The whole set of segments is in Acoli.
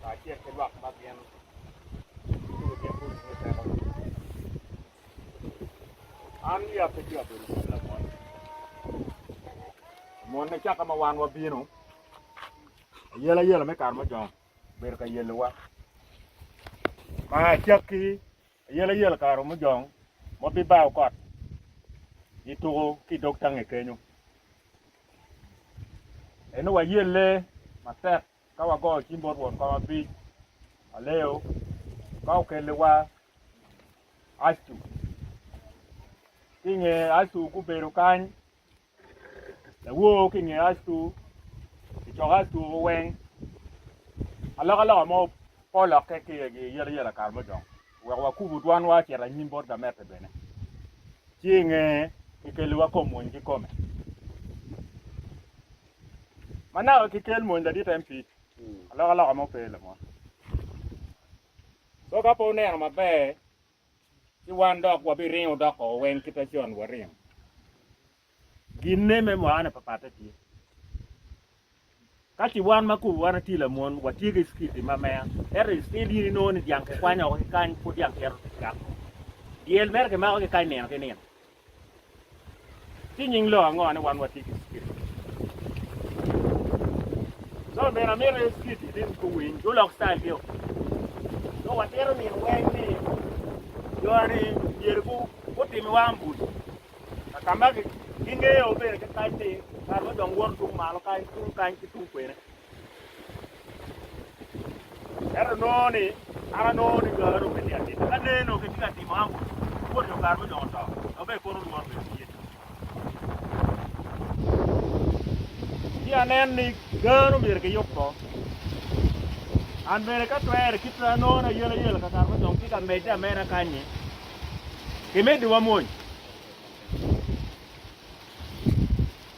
Kacel ki lwak ma gin gituko gin kulu me peko. An wiya pe tye ka bedo yom lamon. Lamon nicakke ma wan wabino, ayelayela me kare mucon obedo ka yelowa. Ma acakki ayelayela kare mujong ma bibao kot gituko ki i dog tangi kenyo. Eno wayelle matek ka wagoyo cim bot won kom abic Aleo ka okelliwa Acu. Ki i nge Acu gubedo kany Lawor ki i nge Acu, kicoko Acu weng. Alokaloka mo pe olokke ki i yelayela kare mudong wek wakubu dwanwa ocit anyim bot gamente bene. Ci i nge kikeliwa kom mony kikome. Ma naka kikel mony ladit MP, alokaloka mo pe lamon. So ka pe wuneno maber, ci wan dok wabiringo doko weng kit ma con waringo. Ginne me mwakane papatte tye. Ka ci wan ma kubo wan atye lamon, watye ki security ma mea, ento still in inongo ni dyang kikwanyo woko ki kany pud dyang cito tic gako. Dyel mere kimako ki kany nino ki nino. Ci nying lok ango ni wan watye ki security? So bene amito ni security din guwiny gulok style gi o. So watito nino weng ni jo-ni myero gutimiwa ambuc ka ma gingeyo bene ki kany ni ngat mo dong woto tung malo kany tung kany ki tung kwene. Ento nongo ni an anongo ni garo pe tye ka timme. Ka neno kitye ka timo ambuc, wot nyo kare mudong oto, dok bene kono lworo bedo tye. Ci anen ni garo myero kiyub ko. An bene ka twere kit ma anongo ni ayelayela kakare mudong tye ka medde ameda kany-nyi, kimeddiwa mony.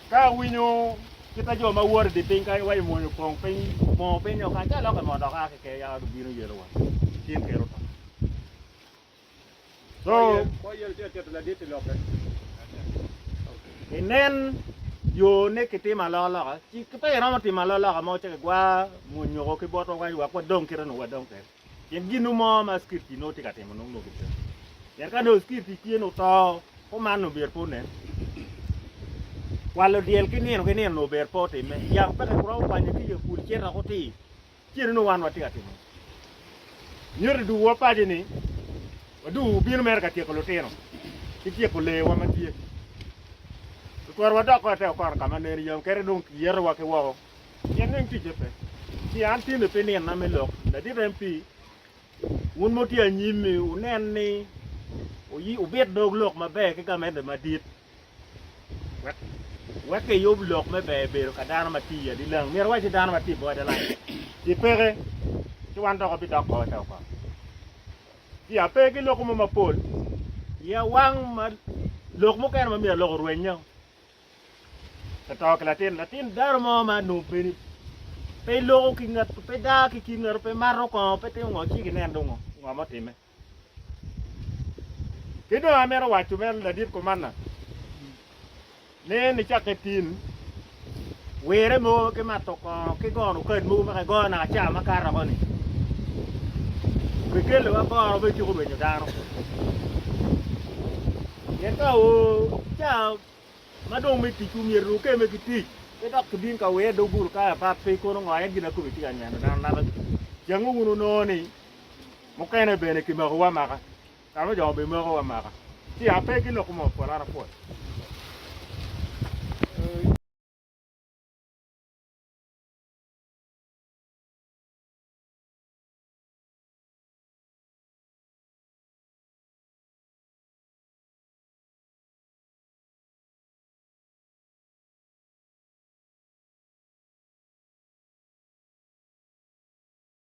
Ka awinyo kit ma jo ma woto i dye piny kany waco mony opong piny, moo piny o kany, ci alokke moo dok aa keken ya obino yelowa, cin kelo to. So, inen yo ni kitimo alokaloka, ci pe kiromo timo alokaloka mo ci kigwa mony woko ki botwa kany wek wadong kite nongo wadong kwede. Pien gin mo ma security nongo tye ka timo nongo nongo pe. Pien ka nongo security tye nongo to, kuman nongo myero pe onen. Kwalo dyel ki nino ki nino nongo ber pe otimme. Yam pe kiromo kwanyo ki i apul cito woko tir. Ci eno nongo wan watye ka timo. Myero iduwa paci ni waduwu wubino mere ka tyeko lutino ki tyeko leewa ma tye. Tutwal wadok kore te okoro ka ma neni yam kadi dong kiyetowa ki woko. Pien ning ticce pe. Ci an tinni pi ninna me lok, ladit MP, wun ma wutye anyim-mi wunen ni wubit dog lok maber ki gamente madit wek wek kiyub lok me ber bedo ka dano ma tye i adilang. Myero awac ni dano ma tye i borderline ci peke, ci wan dok wabidok kore te okoro. Ci ape ki loko mo mapol, iya wang ma lok mukene ma myero alok orwenyo. Oto ki latin, latin dano mo ma onongo bene pe loko ki ngat, pe daa ki kin ngatu, pe mato kongo, pe timo ngo, ci ginen dong ngo ma otimme. Ki dong amito waco mere ladit kumanna ni nicakke tin wire mogo ki mato kongo ki gono kad mogo ma kigoyo naka ca makato woko ni obikeliwa goro me ciko rwenyo dano. Pien ka oo ca Ma dong me ticwu myero wukemme ki tic, pe dok kibin ka wiye dog bur ka apat pe kono ngo en gin akobi tye ka nyweno dano naka cengo wun wunongo ni mukene bene kimakowu amaka ka ma jo obimako amaka ci ape ki lok mo pol an apwoyo.